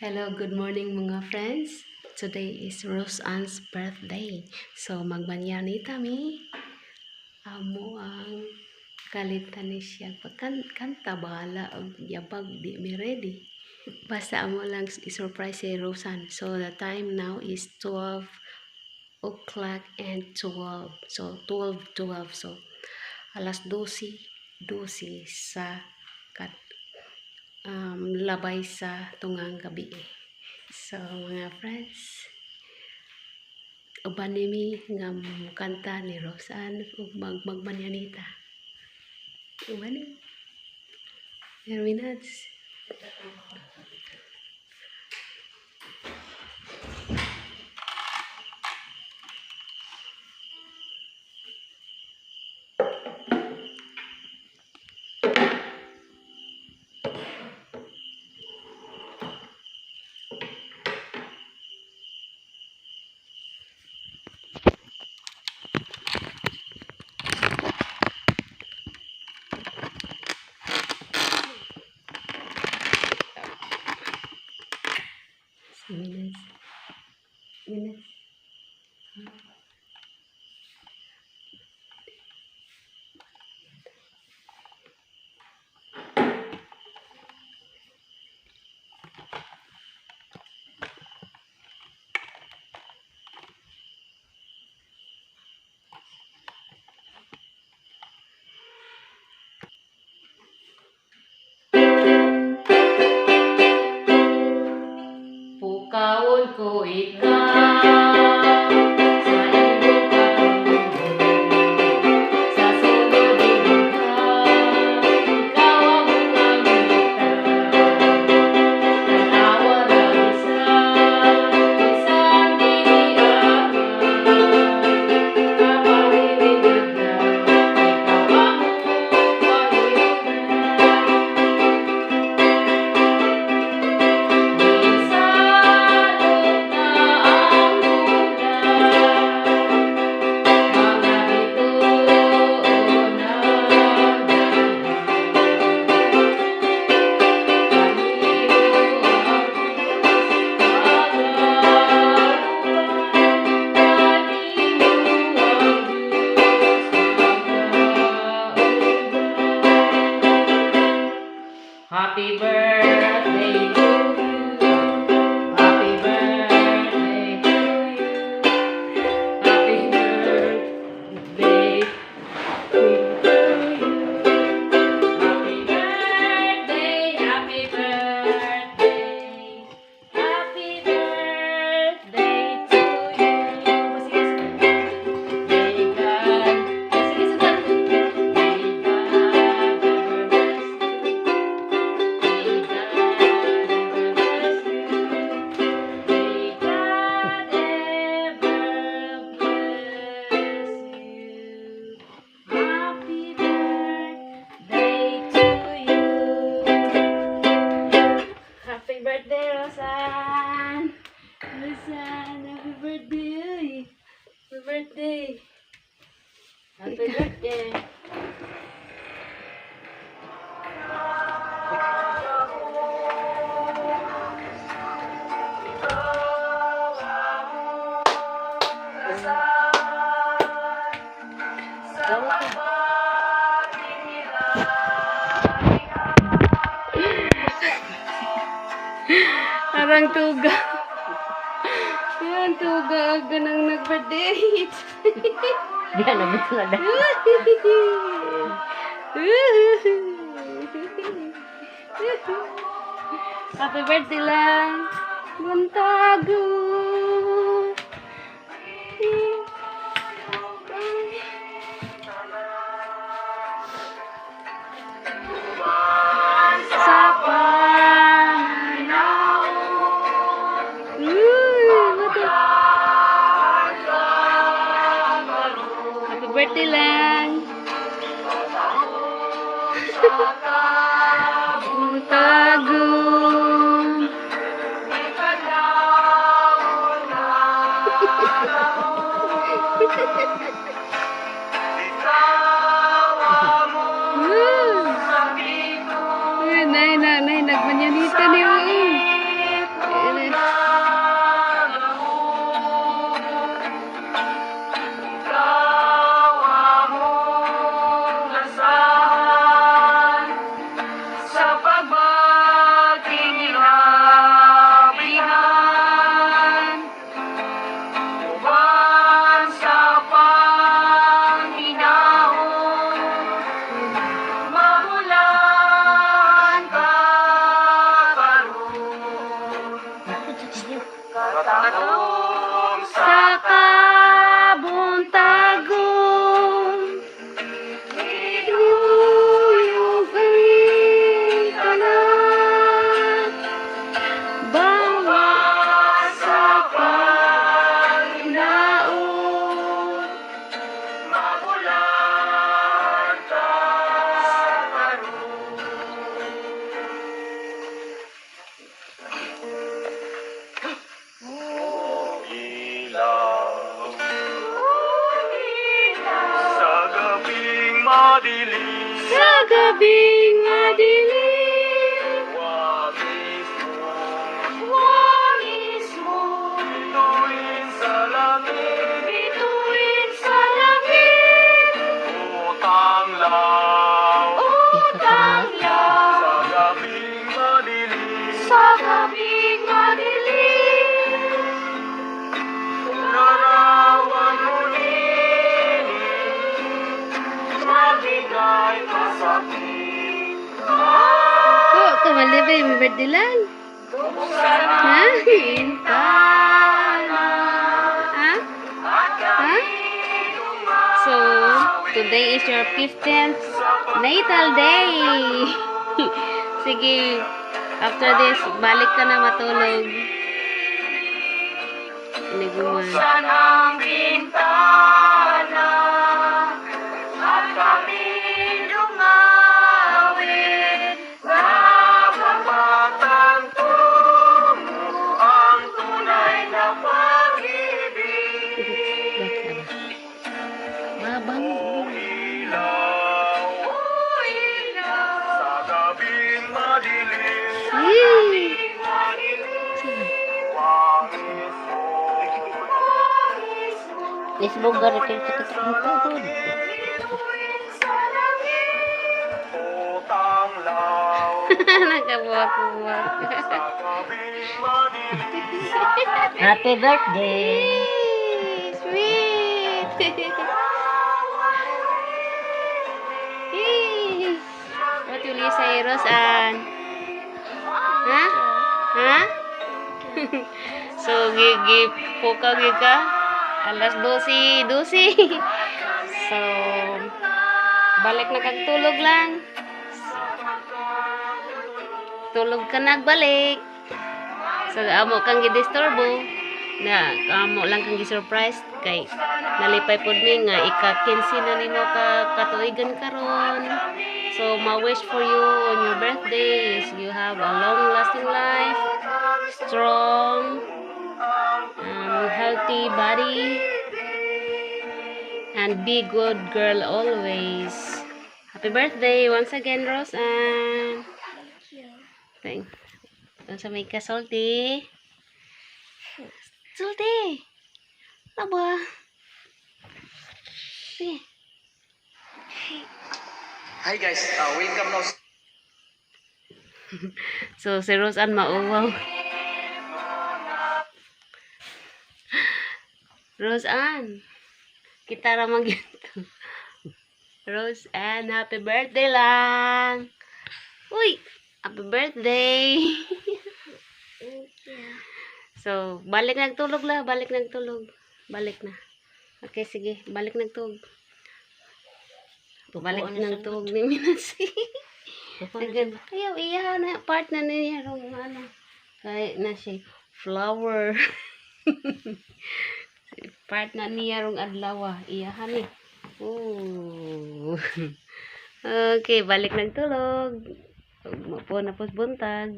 Hello, good morning, mga friends. Today is Rose Ann's birthday. So magmanyanita mi. Amo ang kalitan ni siya. Pagkanta bahala og yabag, di mi ready. Basta amo lang i-surprise si Roseanne. So the time now is 12 o'clock and 12. So 12 12. So alas 12 12 sa kat labay sa tungang gabi. So mga friends, uban mi nga mukanta ni Roseanne ug magmanyanita. Uban ni. Erwinats. Si Minas. Minas. Pukawon ko ikaw sa imong katulog, sa sulod dughan, ikaw among amitan. Tan-awa ra bisan, bisan dili angan, apan hilinagdan, ikaw among pahirudan. Nisalot na ang bulan, mga bituon ang daghan. Kanimo ang Diyos magauban, kanimo ang Diyos magauban. Happy birthday to you. Happy birthday to you. Happy birthday to you. Happy birthday, happy birthday. Happy birthday to you. Sige, sige. May God, sige, sige. May God ever bless you. May God ever bless you. May God ever bless you. Happy birthday to you. Happy birthday, Rosan! Rosan, happy birthday! Happy birthday! Happy birthday. Parang tuga. Yan, tuga. Aga nang nag-birthday. Di na mo sila. Happy birthday lang. Buntago. Sa pananaw. Uy, buti. Happy birthday lang. Buntago. Katong Sa kabuntagon, Iluyog ang tanan, Bawas sa paglaot. Mabulan ka karon. Ilaw sa gabing madilim, Sa gabing madilim, Wangis mo, Wangis mo, bituin sa langit, Bituin sa langit, O tanglaw O tanglaw, sa gabing madilim, sa gabing madilim, Larawan mo nini, Magbigay pasakit. Oh, kamali ba yung birthday lang? Buksan Ha? ang bintana Ha? at Ha? kami So, today is your 15th natal day. Sige, after this, balik ka na matulog. Iniguman. Buksan ang bintana at kami dumawit na mapagtanto mo ang tunay na pag-ibig. Babang. Ilaw sa gabing madilim, Yee! Wangis mo, Lisbog gari kayo sa katong. O tanglaw Nakabuwak-buwak. sa gabing madilim. Happy birthday! Yay! Sweet! Yay! What will you say, Rosan? Ha? Ha? So, gi pukaw gi ka? Alas 12, 12. So, balik na kag tulog lang. Tulog ka nagbalik. So, amo kang gidisturbo na amo lang kang gi-surprise kay nalipay pud mi nga ika-15 na nimo ka katuigan karon. So, my wish for you on your birthday is you have a long lasting life, strong, healthy body, and be good girl always. Happy birthday once again, Roseanne. Thank you. Thank. Unsa may kasulti? Sulti. Aba. Sige. Hi guys, welcome now. So, si Roseanne mauwaw. Roseanne, kita ra man gyud to. Roseanne, happy birthday lang. Uy, happy birthday. Thank you. So, balik nagtulog la, balik nagtulog. Balik na. Okay, sige, balik nagtulog. Balik nagtulog ni Minasi. Ayaw, iya na, part na niya rong ano. Kay na siya, flower. Part na niya rong adlaw, iya ni. Oh. Okay, balik nagtulog. Mapo na pos buntag.